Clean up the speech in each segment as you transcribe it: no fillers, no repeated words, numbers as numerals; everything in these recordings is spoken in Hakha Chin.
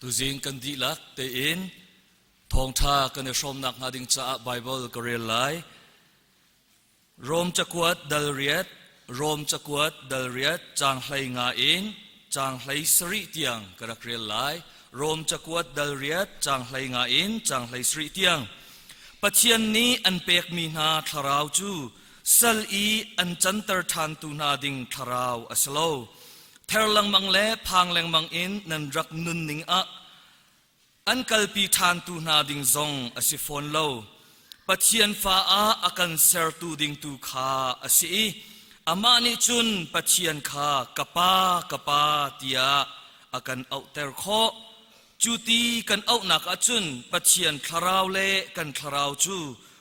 Tuzing kan dihlak tein thawngṭha kan i hrawmnak hnga ding caah Baibal ka rel lai. Rom cakuat dal riat, Rom cakuat dal riat caang 15 in caang 17 tiang ka rak rel lai. Rom cakuat dal riat caang 15 in caang 17 tiang. Pathian nih an pekmi hna thlarau cu sal i an canter ṭhantu hna ding thlarau a si lo. Ther lengmang le phang lengmang in nan rak nunning ah an kalpi ṭhantu hna ding zong a si fawn lo. Pathian fa ah a kan sertu ding tu kha a si i amah nih cun Pathian kha ka Pa, ka Pa tiah a kan auhter khawh. Cu ti kan auhnak ahcun Pathian thlarau le kan thlarau cu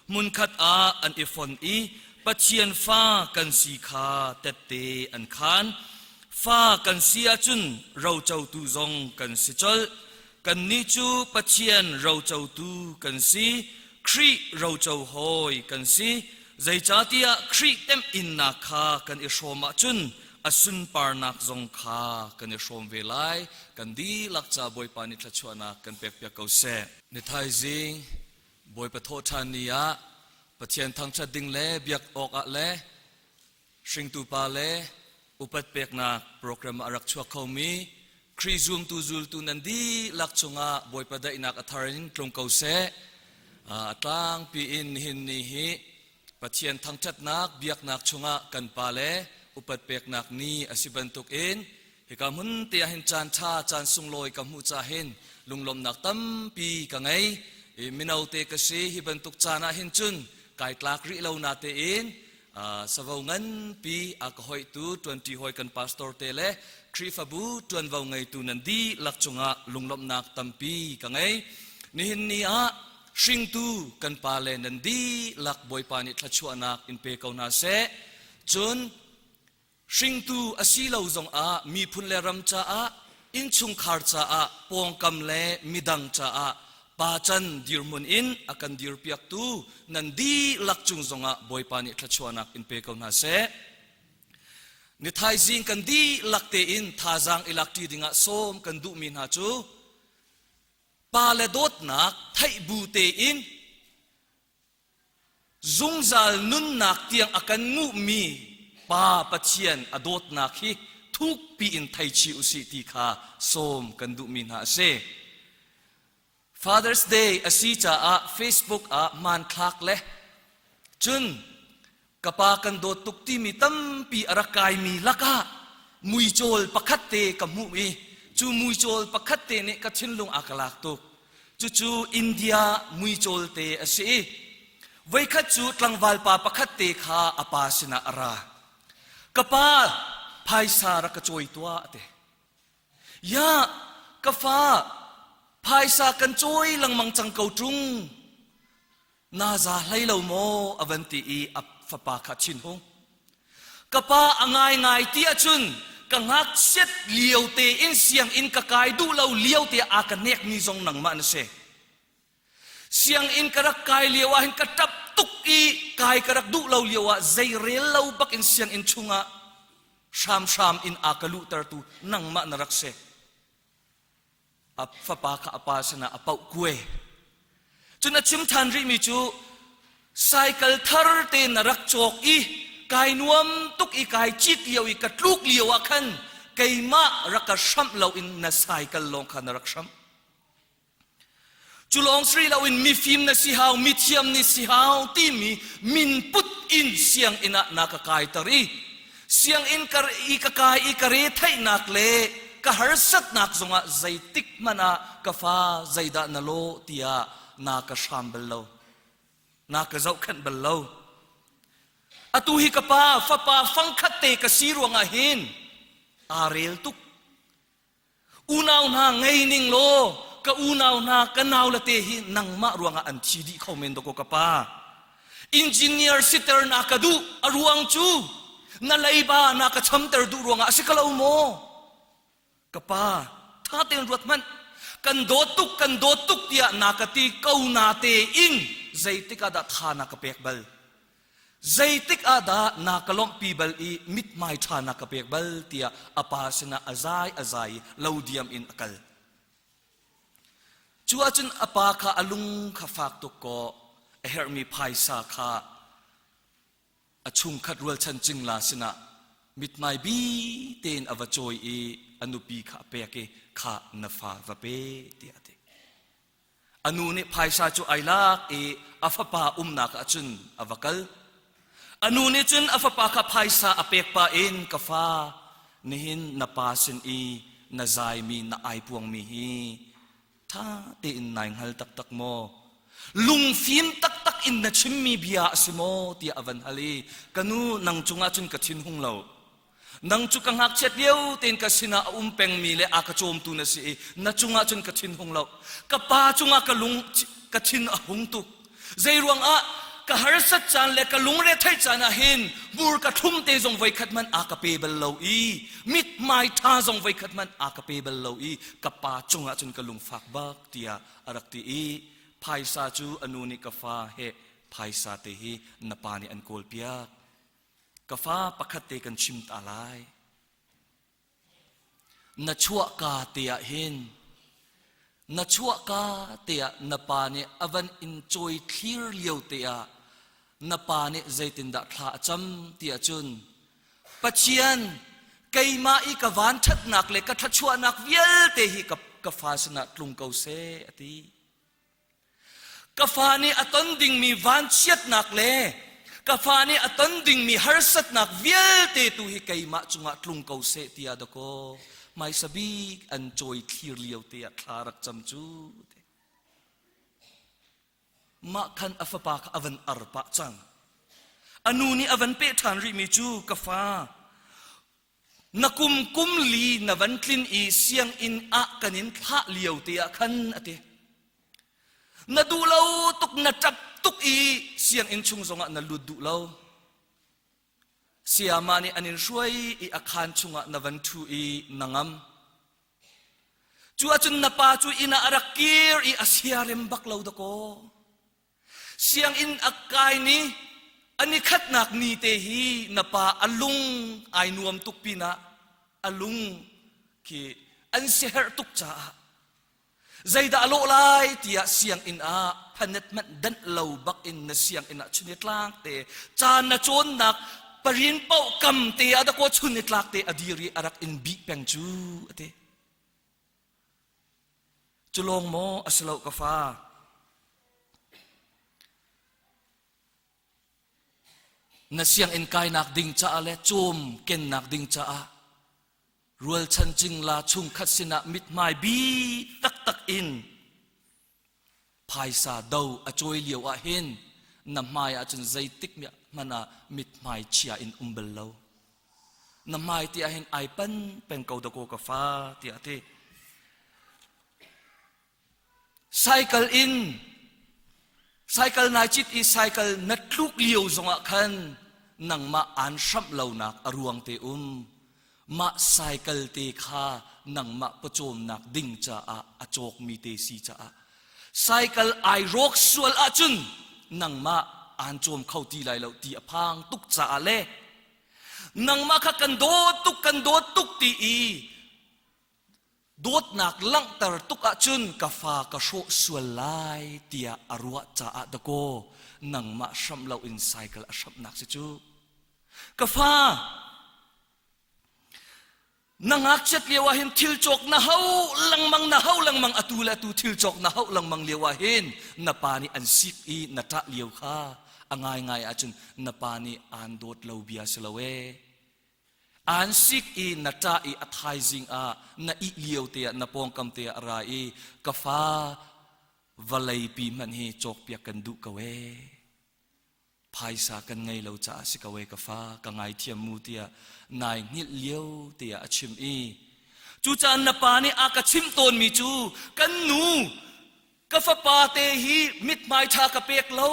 hmunkhat ah an i fon i Pathian fa kan si kha tette an khaan. Fa kan si ahcun rocotu zong kan si colh. Kannih cu Pathian rocotu kan si, Khrih roco hawi kan si. Zeicahtiah Khrih temhinnak kha kan i hrawm ahcun a sunparnak zong kha kan i hrawm ve lai. Kan dihlak ca Bawipa nih thluachuahnak kan pekpiak ko seh. Ni thaizing Bawipa thawhṭhan ni ah Pathian thangṭhat ding le biak awkah le hringtu pa le upat peknak program ah a rak chuak khomi Khrih zumtu zultu nan dihlak cungah Bawipa daihnak a thar in tlung ko seh. A tlangpi in nihin ni hi Pathian thangṭhatnak biaknak chungah kan pa le upat peknak ni a si bantukin hika hmun te ah hin caan ṭha caan sunglawi ka hmuh ca hin lunglawmhnak tampi ka ngei. Mino te ka si hi bantuk caan ah hin cun kai tlak rih lo na tein savo nganpi a ka hoihtu ṭuanṭi hawi kan pastor te le Khrihfabu ṭuanvo ngeitu nan dihlak cungah lunglawmhnak tampi ka ngei. Nihin ni ah hringtu kan pa le nan dihlak Bawipa nih thluachuahnak in pe ko hna seh. Cun hringtu a si lo zongah miphun le ram caah innchungkhar caah pawngkam le midang caah pa can dirhmun in a kan dirpiaktu nan dihlak cung zongah Bawipa nih thluachuahnak in pe ko hna seh. Ni thaizing kan dihlak tein thazaang i lakṭi dingah sawm kan duhmi hna cu pa le dawtnak theih bu tein zungzal nunnak tiang a kan nguhmi Pa Pathian a dawtnak hi thukpi in thei chih usih ti kha sawm kan duhmi hna a si. Father's Day a si caah Facebook ah hmanthlak le cun ka pa kan dawt tuk timi tampi a rak kaimi lakah muicawl pakhat te ka hmuh i cu muicawl pakhat te nih ka thinlung a ka lak tuk. Cucu India muicawl te a si i voikhat cu tlangval pa pakhat te kha a pa sinah a ra. Ka pa, phaisa rak ka cawi tuah a ti. Ya, ka fa, phaisa kan cawi lengmang cang ko ṭung. Na za hlei lo maw a van ti i a fapa kha thinhung. Ka pa a ngaingai ti ahcun ka ngakchiat lio tein sianginn ka kai duh lo lio te a ka hnekmi zong nangmah na si. Sianginn ka rak kai lio ah hin ka ṭap tuk i kai ka rak duh lo lio ah zeirel lo bak in sianginn chungah hramhram in a ka luhtertu nangmah na rak si. A fapa kha a pa sinah a pauh kuai. Cun a chim ṭhan rihmi cu cycle thar te na rak cawk i kai nuam tuk i kai cit lio i ka tluk lio ah khan keimah rak ka hramh loin na cycle lawng kha na rak hramh. Cu lawng si loin mifim na si hau, mithiam ni si hau timi minput in sianginn ah na ka kaiter i sianginn kar i ka kai i ka re theihnak le ka harsatnak zongah zeitik hmanh ah ka fa zeidah na lawh tiah na ka hram bal lo na ka zohkhenh bal lo atu hi ka pa fapa fangkhat te ka si ruangah hin aa rel tuk Unau hna ngei ning law ka unau hna ka nau le te hi nangmah ruangah an thi dih kho men dawkaw ka pa. Engineer siter na ka duh a ruang cu na leiba na ka chamter duh ruangah a si ko lo maw? Ka pa tha tein ruat hmanh kan dawt tuk kan dawt tuk tiah na ka ti ko na te in zeitik ah dah tha na ka pek bal? Zeitik ah dah na ka lawmhpi bal i mithmai ṭha na ka pek bal tiah a pa sinah a zai a zai i lo diam in a kal. Cu ahcun a pa kha a lung kha fak tuk kaw a herhmi phaisa kha a chungkhat rualchan cingla sinah mithmai bi tein a va cawi i a nupi kha a pek i kha na fa va pe tiah a ti. A nu nih phaisa cu ai lak i a fapa umnak ah cun a va kal. A nu nih cun a fapa kha phaisa a pek pah in ka fa nihin na pa sin i na zaimi na aipuangmi hi ṭha tein nai hngal taktak maw? Lungfim taktak in na chimmi bia a si maw? tiah a van hal i ka nu nang cungah cun ka thinhung lo. Nang cu ka ngakchiat lio tein ka sinah a um pengmi le a ka cawmtu na si i na cungah cun ka thinhung lo. Ka pa cungah ka lung ka thin a hung tuk. Zeiruang ah ka harsat caan le ka lungre theih caan ah hin hmur ka thlum te zong voikhat hmanh a ka pe bal lo i mithmai ṭha zong voikhat hmanh a ka pe bal lo i ka pa cungah cun ka lungfak bak tiah a rak ti i phaisa cu a nu nih ka fa he phaisa te hi na pa nih an kawl piak. Ka fa pakhat te kan chim ta lai. Na chuahka te ah hin na chuahka te ah na pa nih a van in cawi thlir lio te ah na pa nih zeitindah thla a cam ti ahcun Pathian keimah i ka van ṭhatnak le ka thluachuahnak vialte hi ka, ka fa sinah tlung ko seh a ti. Ka fa nih a ton dingmi vanchiatnak le ka fa nih a ton dingmi harsatnak vialte tu hi keimah cungah tlung ko seh tiah dakaw hmaisa bik an cawi thlir lio te ah thla rak cam cu te. Mah khan a fapa kha a van ar pah cang. A nu nih a van peh ṭhan rihmi cu ka fa Na kum kum li na van tlin i sianginn ah kan in thlah lio te ah khan a ti. Na duh lo tuk na ṭap tuk i sianginn chung zongah na lut duh lo. Sayama nih an in hruai i a khaan chungah na van ṭhu i na ngam. Cu ahcun na pa cu inn ah a rak kir i a siarem bak lo dakaw. Sianginn a kai ni an i khatnak ni te hi na pa a lung ai nuam tuk pinah a lung khi an siaherh tuk caah zeidah a lawh lai tiah sianginn ah phanet hmanh danh lo bak in na sianginn ah chun i tlak te caan na cawnnak parin paoh kam te ah dakaw chun i tlak te a dir i a rak in bih peng cu a ti. Cu lawng maw a si lo ka fa? Na sianginn kainak ding caah le cawm kennak ding caah rualchan cingla chungkhat sinah mithmai bi taktak in phaisa do a cawi lio ah hin na hmai ahcun zeitik hmanh ah mithmai chia in um bal lo. Na hmai ti ahhin ai pan peng ko dakaw ka fa tiah a ti. Cycle in cycle nai cit i cycle na tluk lio zongah khan nangmah aan hramh lonak a ruang te um. Mah cycle te kha nangmah pawcawmnak ding caah a cawkmi te si caah cycle ai rawk sual ahcun nangmah aan cawm kho ti lai lo ti a phang tuk caah le nangmah kha kan dawt tuk kan dawt tuk ti i dawtnak langhter tuk ahcun ka fa ka hrawh sual lai tiah a ruah caah dakaw nangmah hramh loin cycle a hramhnak si cu ka fa na ngakchiat lio ah hin thil cawk na hau lengmang na hau lengmang atu le atu thil cawk na hauh lengmang lio ah hin na pa nih an sik i na ṭah lio kha a ngaingai ahcun na pa nih aan dawt lo bia si lo ee aan sik i na ṭah i a thaizing ah na ih lio te ah na pawngkam te ah a ra i ka fa vawlei pi hmanh hi cawkpiak kan duh ko ee phaisa kan ngei lo caah si ko ee ka fa ka ngaithiam mu tiah nai hngilh lio tiah a chim i cucaah na pa nih a ka chimh tawnmi cu kan nu ka fapa te hi mithmai ṭha ka pek lo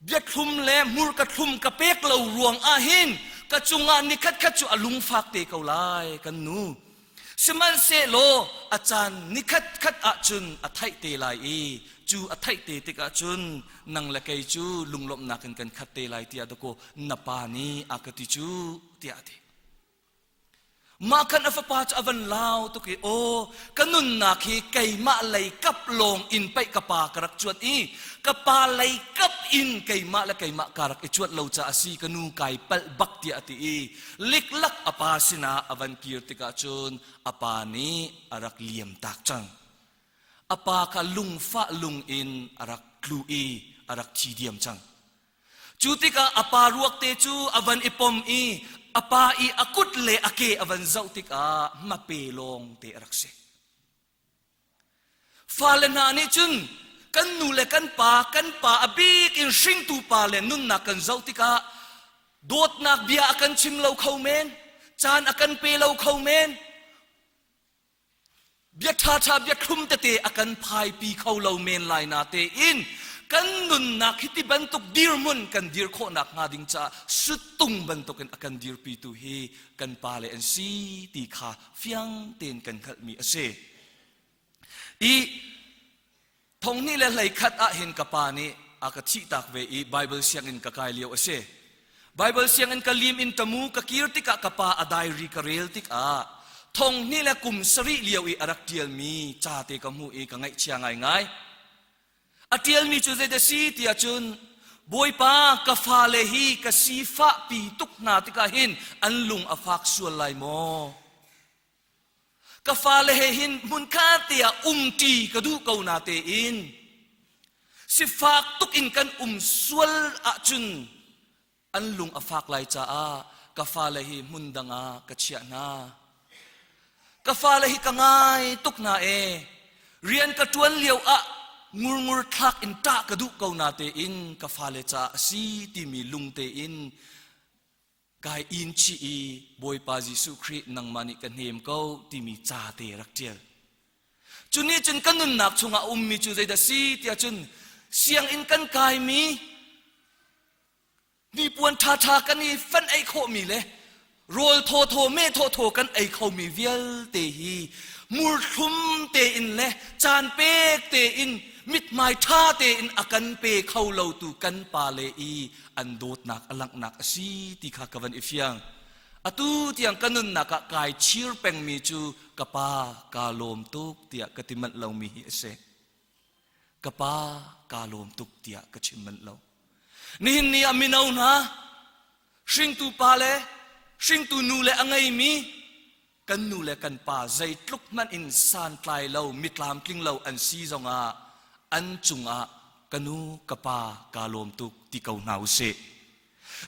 biathlum le hmurka thlum ka pek lo ruang ah hin ka cungah nikhat khat cu a lungfak te ko lai kan nu Sihmanhsehlaw a caan nikhat khat ahcun a theih te lai i cu a theih te tikah cun nang le kei cu lunglawmhnak in kan khat te lai tiah dakaw na pa nih a ka ti cu tiah a ti. Mah khan a fapa cu a van lau tuk i aw ka nunnak hi keimah lei kap lawng in paih ka pa ka rak cuat i ka pa lei kap in keimah le keimah ka rak i cuat lo caah a si ka nu kai palh bak tiah a ti i liklak a pa sinah a van kir tikah cun a pa nih a rak liam tak cang. A pa kha lungfah lung in a rak tlu i a rak thi diam cang. Cu tikah a pa ruakte cu a van i pom i a pa i a kut le a ke a van zoh tikah hmape lawng te a rak si. Fale hna nih cun kan nu le kan pa, kan pa a bik in hringtu pa le nunnak kan zoh tikah dawtnak bia a kan chim lo kho men, caan a kan pe lo kho men, Bia ṭhaṭha bia thlum tete a kan phaipi kho lo men lai na tein kan nunnak hi ti bantuk dirhmun kan dir khawhnak hnga ding caah suttung bantukin a kan dirpitu hi kan pale an si ti kha fiang tein kan hngalhmi a si. I Thonghnih le 11 ah hin ka pa nih a ka thihtak ve i Baibal sianginn ka kai lio a si. Baibal sianginn ka lim in tamu ka kir tikah ka pa a diary ka rel tikah thonghnih le kum sarih lio i a rak ṭialmi ca te ka hmuh i ka ngaihchia ngaingai. A ṭialmi cu zeidah si tiah cun Bawipa ka fale hi ka sifahpi tuk hna tikah hin an lung a fak sual lai maw? Ka fale he hin hmunkhat te ah umṭi ka duh ko na tein sifak tuk in kan um sual ahcun an lung a fak lai caah ka fale hi hmun dang ah ka chiah hna. Ka fale hi ka ngai tuk hna e. Rian ka ṭuan lio ah ngurngur thlak in ṭah ka duh ko na tein ka fale caah a si timi lung tein kai in chih i Bawipa Jesuh Khrih nangmah nih ka hnem ko timi ca te rak ṭial. Cu nih cun ka nunnak chungah a ummi cu zeidah si tiah cun sianginn kan kaimi hnipuan ṭhaṭha kan i fanh ei khawhmi le rawl thawthaw meh thawthaw kan ei khomi vialte hi murthlum tein le caan pek tein mithmai ṭha tein a kan pe kho lotu kan pale i an dawtnak a langhnak a si ti kha ka van i fiang. Atu tiang ka nunnak ah kai chir pengmi cu ka pa kaa lawm tuk tiah ka ti manh lomi hi a si. Ka pa kaa lawm tuk tiah ka chim manh lo. Nihin ni ah mino hna hringtu pa le hringtu nu le a ngeimi kan nu le kan pa zeitluk hmanh in santlai lo mitlamtling lo an si zongah an cungah ka nu ka pa kaa lawm tuk ti ko hna usih.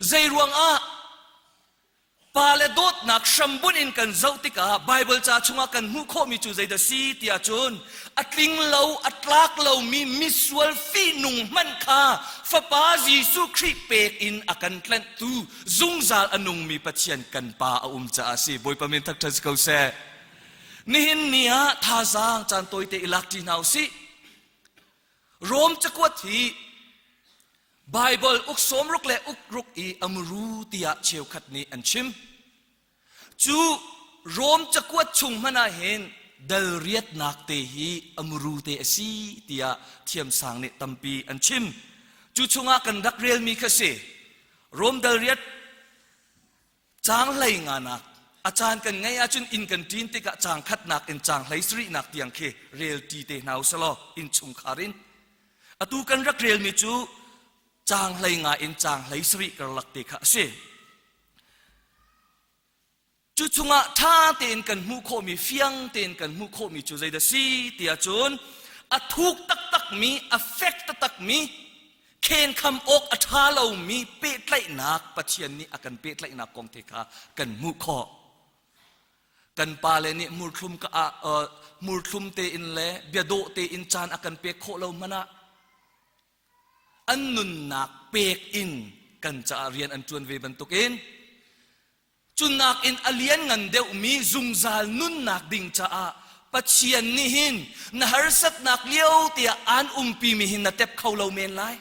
Zei ruangah pa le dawtnak hrambunh in kan zoh tikah Baibal ca chungah kan hmuh khawhmi cu zeidah si tiah cun a tling lo a tlak lomi misual fihnung hmanh kha Fapa Jesuh Khrih pek in a kan tlanhtu zungzal a nungmi Pathian kan Pa a um caah a si. Bawipa min thangṭhat si ko seh. Nihin ni ah thazaang caan tawite i lak ṭi hna u sih. Rom cakuat hi Baibal uk sawmruk le uk ruk i a muru tiah cheukhat nih an chim. Cu Rom cakuat chung hmanh ah hin dal riatnak te hi a muru te a si tiah thiamsang nih tampi an chim. Cu chungah kan rak relmi kha si. Rom dal riat caang hlei nganak a caan kan ngeih ahcun inn kan ṭin tikah caang khatnak in caang hlei sarihnak tiang khi rel ṭi te hna u selaw innchungkhar in atu kan rak relmi cu caang hlei nga in caang hlei sarih karlak te kha a si. Cu chungah ṭha tein kan hmuh khawhmi, fiang tein kan hmuh khawhmi cu zeidah si tiah cun a thuk taktakmi, a fek taktakmi, khenkham awk a ṭha lomi pehtlaihnak Pathian nih a kan pehtlaihnak kong te kha kan hmuh khawh. Kan pale nih murthlum ka ah murthlum tein le biadawh tein caan a kan pek khawh lo hmanh ah an nunnak pek in kan caah rian an ṭuan ve bantukin Cu nakin a lianngan deuhmi zungzal nunnak ding caah Pathian nih hin na harsatnak lio tiah aan umpimi hin na tep kho lo men lai.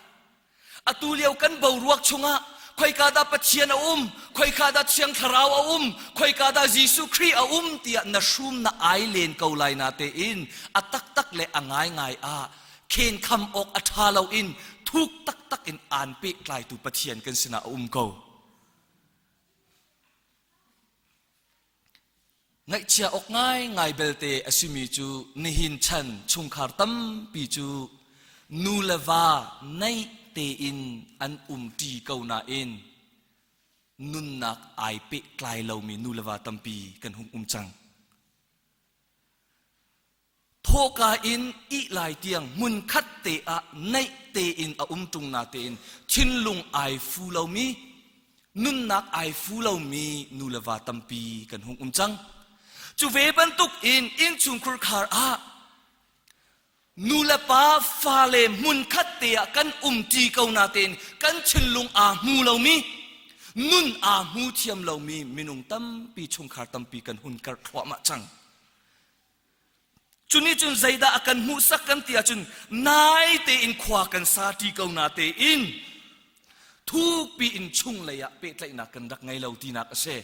Atu lio kan boruak chungah khoika dah Pathian a um, khoika dah Thiang Thlarau a um, khoika dah Jesuh Khrih a um tiah na hrum na ai len ko lai na tein a taktak le a ngaingai ah khenkham awk a ṭha loin thuk taktak in aan pehtlaitu Pathian kan sinah a um ko. Ngaihchia awk ngaingai belte a simi cu nihin chan chungkhar tampi cu nu le va naih tein an umṭi ko nain nunnak ai pehtlai lomi nu le va tampi kan hung um cang. Thawhka in ih lai tiang hmunkhat te ah naih tein a um ṭung natein thinlung ai fu lomi, nunnak ai fu lomi nu le va tampi kan hung um cang. Cu ve bantuk in innchungkhur khar ah nu le pa fale hmunkhat te ah kan umṭi ko natein kan thinlung aa hmu lomi, nun aa hmu thiam lomi minung tampi chungkhar tampi kan hun karh thluahmah cang. Cu nih cun zeidah a kan hmuhsak kan ti ahcun nai tein khua kan sa ṭi ko na tein thukpi in chunglei ah pehtlaihnak kan rak ngei lo tinak a si.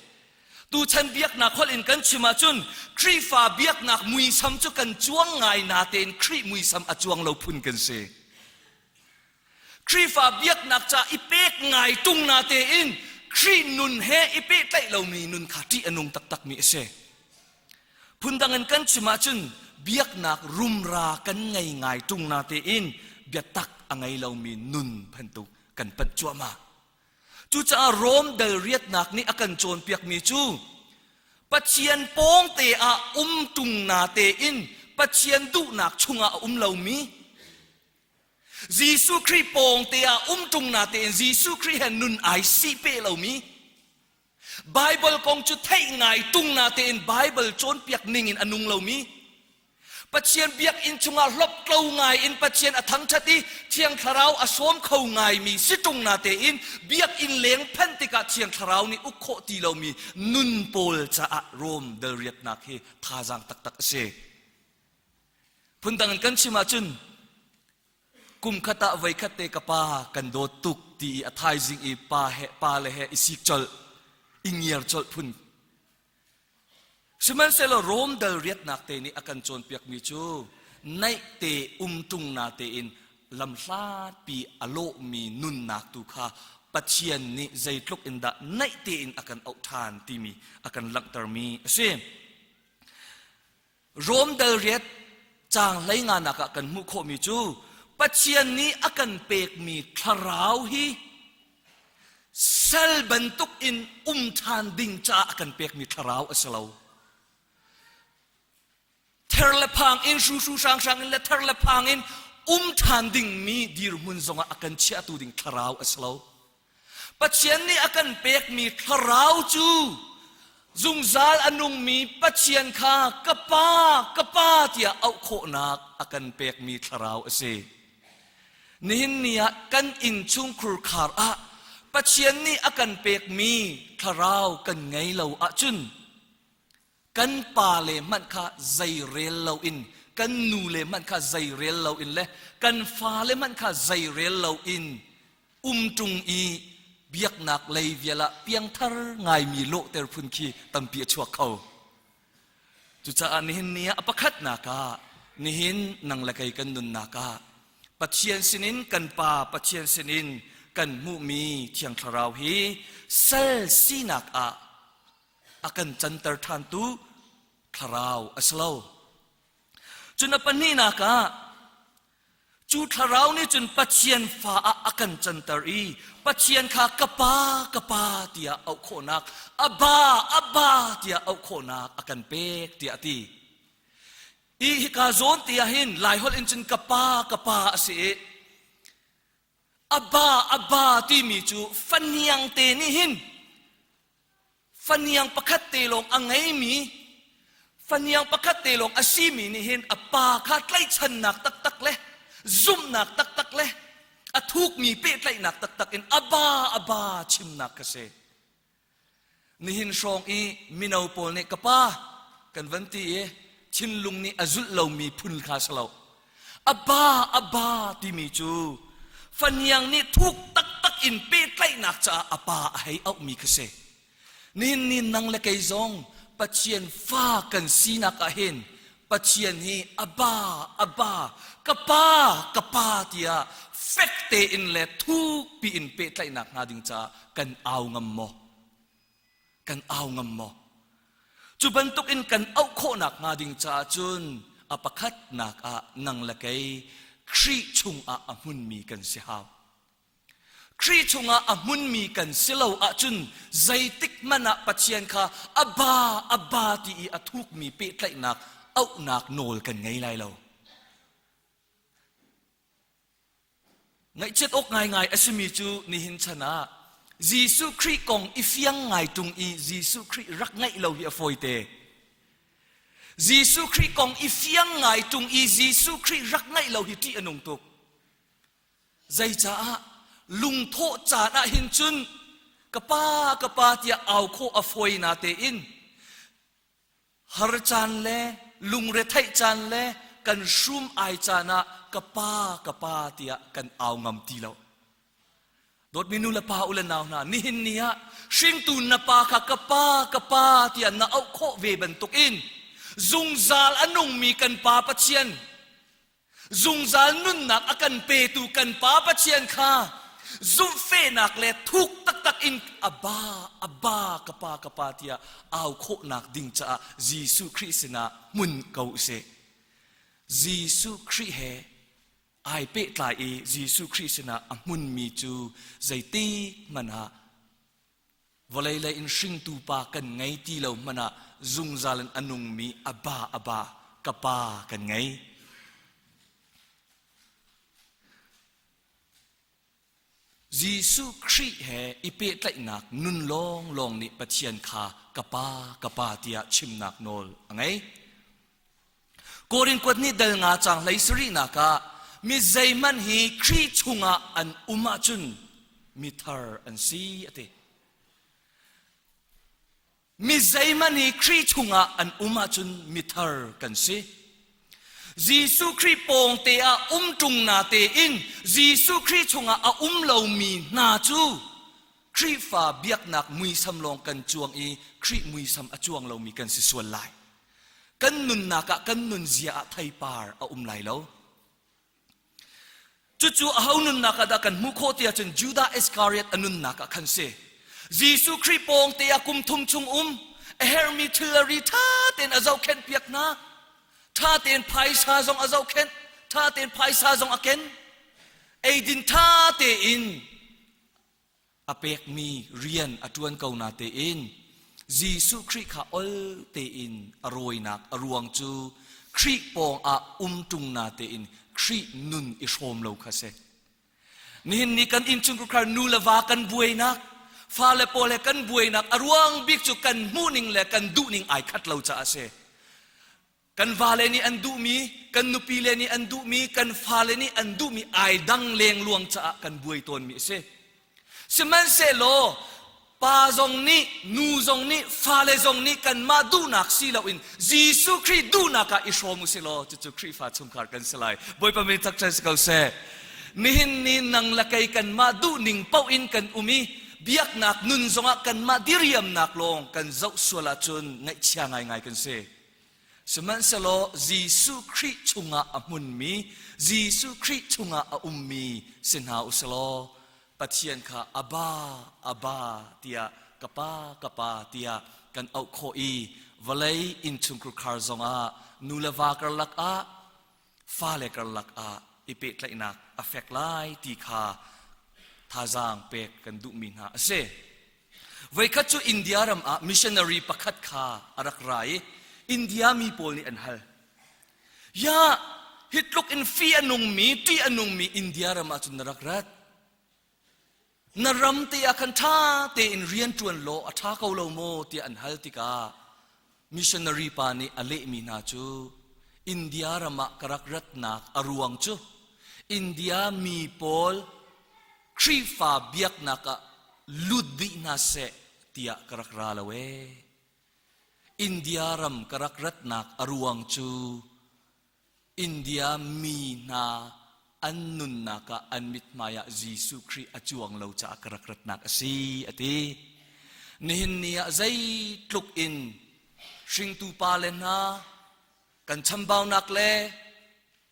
Tuchan biaknak holh in kan chim ahcun Khrihfa biaknak muisam cu kan cuang ngai natein Khrih muisam a cuang lo phun kan si. Khrihfa biaknak ca i pek ngai tung natein Khrih nun he i pehtlaih lomi nun kha ṭih a nung taktakmi a si. Phundang in kan chim ahcun biaknak rumra kan ngei ngai ṭung natein biatak a ngei lomi nun bantuk kan panh cuahmah. Cucaah Rom dal riatnak nih a kan cawnpiakmi cu Pathian pawngte ah um ṭung natein Pathian duhnak chungah a um lomi Jesuh Khrih pawngte ah um ṭung natein Jesuh Khrih he nun ai sih peh lomi Baibal kong cu theih ngai tung natein Baibal cawnpiak ning in a nung lomi Pathian biakinn chungah hloptlo ngai in Pathian a thangṭhat i Thiang Thlarau a sawm kho ngaimi si ṭung natein biakinn leng phanh tikah Thiang Thlarau nih uk khawh ti lomi nun pawl caah Rom dalriatnak hi thazaang taktak a si. Phundang in kan chim ahcun kum khat ah voikhat te ka pa kan dawt tuk ti i a thaizing i pa he pa le he i sik colh i ngiar colh phun. Sihmanhsehlaw Rom dal riatnak te nih a kan cawnpiakmi cu naih te um ṭung na tein lamhlatpi a lawhmi nunnak tu kha Pathian nih zeitluk in dah naih tein a kan auh ṭhan timi a kan langhtermi a si. Rom dal riat caang hleinganak ah kan hmuh khawhmi cu Pathian nih a kan pekmi thlarau hi sal bantuk in um ṭhan ding caah a kan pekmi thlarau a si lo. Ther le phang in hruhru hranghrang in le ther le phang in um ṭhan dingmi dirhmun zongah a kan chiahtu ding thlarau a si lo. Pathian nih a kan pekmi thlarau cu zungzal a nungmi Pathian kha ka Pa, ka Pa tiah auh khawhnak a kan pekmi thlarau a si. Nihin ni ah kan innchungkhur khar ah Pathian nih a kan pekmi thlarau kan ngei lo ahcun kan pa le hmanh kha zei rel loin kan nu le hmanh kha zei rel loin le kan fale hmanh kha zei rel loin um ṭung i biaknak lei vial ah piangthar ngaimi lawhter phun khi tampi a chuak kho. Cucaah nihin ni ah a pakhatnak ah nihin nang le kei kan nunnak ah Pathian sinin kan Pa Pathian sinin kan hmuhmi Thiang Thlarau hi sal sinak ah a kan canter ṭhantu thlarau a si lo. Cun a pahnihnak ah cu thlarau nih cun Pathian fa ah a kan canter i Pathian kha ka pa ka pa tiah auh khawhnak Abba Abba tiah auh khawhnak a kan pek tiah a ti. I hika zawn te ah hin Laiholh in cun ka pa ka pa a si i Abba Abba timi cu faniang te nih hin Faniang pakhat te lawng a ngeimi faniang pakhat te lawng a simi nih hin a pa kha tlaihchannak taktak le zumhnak taktak le a thukmi pehtlaihnak taktak in aba aba chimnak ka si. Nihin hrawng i mino pawl nih ka pa kan van ti i thinlung nih a zulh lomi phun kha si lo. Aba aba timi cu faniang nih thuk taktak in pehtlaihnak caah a pa a hei auhmi kha si. Nihin ni nang le kei zong Pathian fa kan sinak ah hin Pathian hi aba aba ka pa ka pa tiah fek tein le thukpi in pehtlaihnak hnga ding caah kan au ngam maw? Kan au ngam maw? Cu bantuk in kan auh khawhnak hnga ding caah cun a pakhatnak ah nang le kei Khrih chungah a hmunmi kan si hau. Khrih chungah a hmunmi kan si lo ahcun zeitik hmanh ah Pathian kha Abba, Abba ti i a thukmi pehtlaihnak auhnak nawl kan ngei lai lo. Ngaihchiat awk ngaingai a simi cu nihin chan ah Jesuh Khrih kong i fiang ngai ṭung i Jesuh Khrih rak ngaih lo hi a fawite. Jesuh Khrih kong i fiang ngai ṭung i Jesuh Khrih rak ngaih lo hi ṭih a nung tuk. Zeicaah lungthawh caan ah hin cun ka pa ka pa tiah au khawh a fawi na tein Har caan le lungretheih caan le kan hrum ai caan ah ka pa ka pa tiah kan au ngam ti lo. Dawtmi nu le pa u le nau hna, nihin ni ah hringtu na pa kha ka pa ka pa tiah na auh khawh ve bantukin zungzal a nungmi kan Pa Pathian Zungzal nunnak a kan petu kan Pa Pathian kha zumhfehnak le thuk taktak in Abba, Abba, ka Pa, ka Pa tiah au khawhnak ding caah Jesuh Khrih sinah hmun ko usih. Jesuh Khrih he ai pehtlai i Jesuh Khrih sinah a hmunmi cu zeitik hmanh ah Vawlei lei in hringtu pa kan ngei ti lo hmanh ah zungzal in a nungmi Abba Abba ka pa kan ngei. Jesuh Khrih he i pehtlaihnak nun lawnglawng nih Pathian kha ka pa ka pa tiah chimnak nawl a ngei. Korin kuat nih dal nga caang hlei sarihnak ah mi zeihmanh hi Khrih chungah an um ahcun mi thar an si a ti. Mi zeihmanh hi Khrih chungah an um ahcun mi thar kan si. Jesuh Khrih pawngte ah um ṭung na tein Jesuh Khrih chungah a um lomi hna cu Khrihfa biaknak muisam lawng kan cuang i Khrih muisam a cuang lomi kan si sual lai. Kan nunnak ah kan nunzia ah theipar a um lai lo. Cucu aho nunnak ah dah kan hmuh khawh ti ahcun Judah Iskariot a nunnak ah khan si. Jesuh Khrih pawng te ah kum thum chung um, a herhmi thilri ṭha tein a zohkhenh piak hna. Ṭha tein phaisa zong a zohkhenh, ṭha tein phaisa zong a ken. Eidin ṭha tein a pekmi rian a ṭuan ko na tein Jesuh Khrih kha ol tein a rawinak a ruang cu Khrih pawng ah um ṭung na tein Khrih nun i hrawm lo kha si. Nihin ni kan innchungkhar nu le va kan buainak, fale pawl he kan buainak a ruang bik cu kan hmuhning le kan duhning ai khat lo caah a si. Kan vale nih an duhmi, kan nupile nih an duhmi, kan fale nih an duhmi ai dang lengluang caah kan buai tawnmi a si. Sihmanhsehlaw pa zong nih, nu zong nih, fale zong nih kanmah duhnak si loin Jesuh Khrih duhnak ah i hrawm u si law cucu Khrihfa chungkhar kan si lai. Bawipa min thangṭhat si ko seh. Nihin ni nang le kei kanmah duhning paoh in kan um i biaknak nun zongah kanmah diriamnak lawng kan zoh sual ahcun ngaihchia ngaingai kan si. Sihmanhsehlaw Jesuh Khrih chungah a hmunmi, Jesuh Khrih chungah a ummi si hna u silaw Pathian kha Abba, Abba tiah ka pa, ka pa tiah kan auh khawh i vawlei innchungkhar zongah nu le va karlak ah fale karlak ah i pehtlaihnak a fek lai ti kha thazaang pek kan duhmi hna a si. Voikhat cu India ram ah missionary pakhat kha a rak ra i India mi pawl nih an hal. Ya, hi tluk in fi a nungmi, ṭih a nungmi India ram ah cun na rak rat. Na ram te ah khan ṭha tein rian ṭuan law a ṭha ko lo maw tiah an hal tikah missionary pa nih a lehmi hna cu India ram ah ka rak ratnak a ruang cu India mi pawl Khrihfa biaknak ah lut dih hna seh tiah ka rak ra lo ee. India ram ka rak ratnak a ruang cu India mi hna an nunnak ah an mithmai ah Jesuh Khrih a cuang lo caah ka rak ratnak a si a ti. Nihin ni ah zeitluk in hringtu pa le hna kan chambaunak le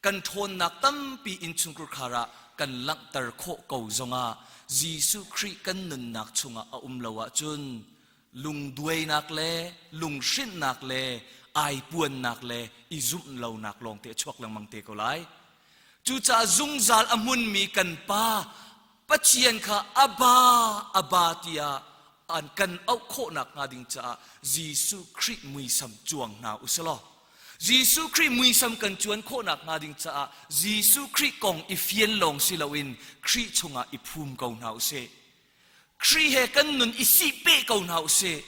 kan ṭhawnnak tampi innchungkhar ah kan langhter khawh ko zongah Jesuh Khrih kan nunnak chungah a um lo ahcun. Lungduainak le lunghrinhnak le aipuannak le i zumh lonak lawngte a chuak lengmang te ko lai. Cucaah zungzal a hmunmi kan Pa Pathian kha Abba, Abba tiah an kan auh khawhnak hnga ding caah Jesuh Khrih muisam cuang hna u sih law Jesuh Khrih muisam kan cuan khawhnak hnga ding caah Jesuh Khrih kong i fian lawng si loin Khrih chungah i phum ko hna u sih. Khrih he kan nun i sihpeh ko hna u sih.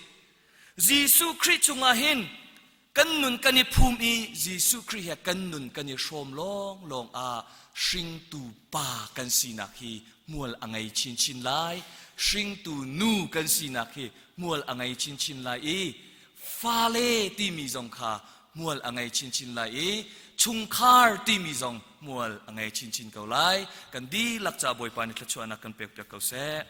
Jesuh Khrih chungah hin kan nun kan i phum i Jesuh Khrih he kan nun kan i hrawm lawnglawng ah hringtu pa kan sinak hi hmual a ngei chinchin lai. Hringtu nu kan sinak hi hmual a ngei chinchin lai i fale timi zong kha hmual a ngei chinchin lai i chungkhar timi zong hmual a ngei chinchin ko lai. Kan dihlak ca Bawipa nih thluachuahnak kan pek piak ko seh.